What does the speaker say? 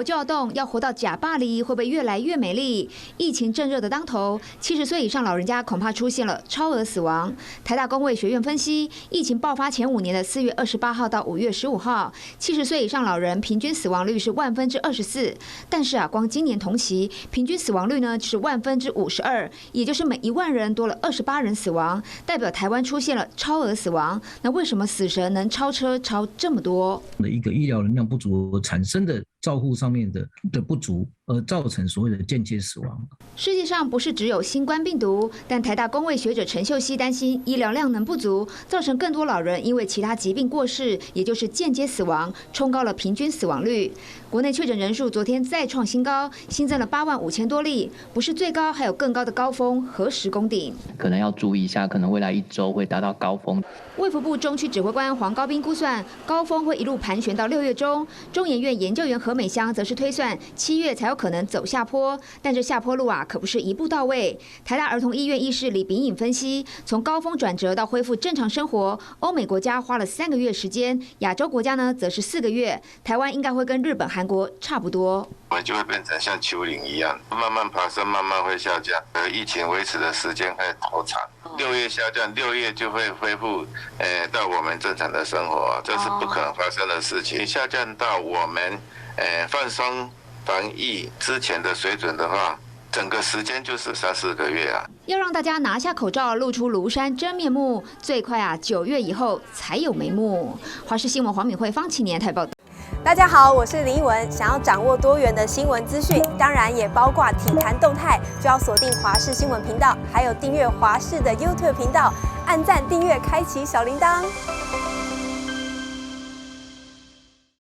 活就要動，要活到呷百二，會不會越來越美麗？疫情正熱的當頭，70歲以上老人家恐怕出現了超額死亡。台大公衛學院分析，疫情爆發前5年的4月28號到5月15號，70歲以上老人平均死亡率是24/萬，但是啊，光今年同期平均死亡率呢是52/萬，也就是每1萬人多了28人死亡，代表台灣出現了超額死亡。那為什麼死神能超車超這麼多？的一個醫療能量不足產生的照護上面的不足，而造成所謂的間接死亡。世界上不是只有新冠病毒，但台大公衛學者陳秀熙擔心醫療量能不足，造成更多老人因為其他疾病過世，也就是間接死亡，衝高了平均死亡率。國內確診人數昨天再創新高，新增了8萬5千多例，不是最高，還有更高的高峰，何時攻頂？可能要注意一下，可能未來一周會達到高峰。衛福部中區指揮官黃高斌估算，高峰會一路盤旋到6月中。中研院研究員何美鄉則是推算7月才有可能走下坡，但這下坡路啊，可不是一步到位。台大兒童醫院醫師李秉穎分析，從高峰轉折到恢復正常生活，歐美國家花了3個月時間，亞洲國家呢則是4個月，台灣應該會跟日本、韓國差不多。我們就會變成像丘陵一樣，慢慢爬升，慢慢會下降。而疫情維持的時間會好長，六月下降，6月就會恢復，到我們正常的生活，這是不可能發生的事情。下降到我們，放鬆防疫之前的水準的話，整個時間就是三四個月啊。要讓大家拿下口罩，露出廬山真面目，最快啊9月以後才有眉目。華視新聞黃敏惠、方啟年台報道。大家好，我是林奕文。想要掌握多元的新聞資訊，當然也包括體壇動態，就要鎖定華視新聞頻道，還有訂閱華視的 YouTube 頻道，按讚、訂閱、開啟小鈴鐺。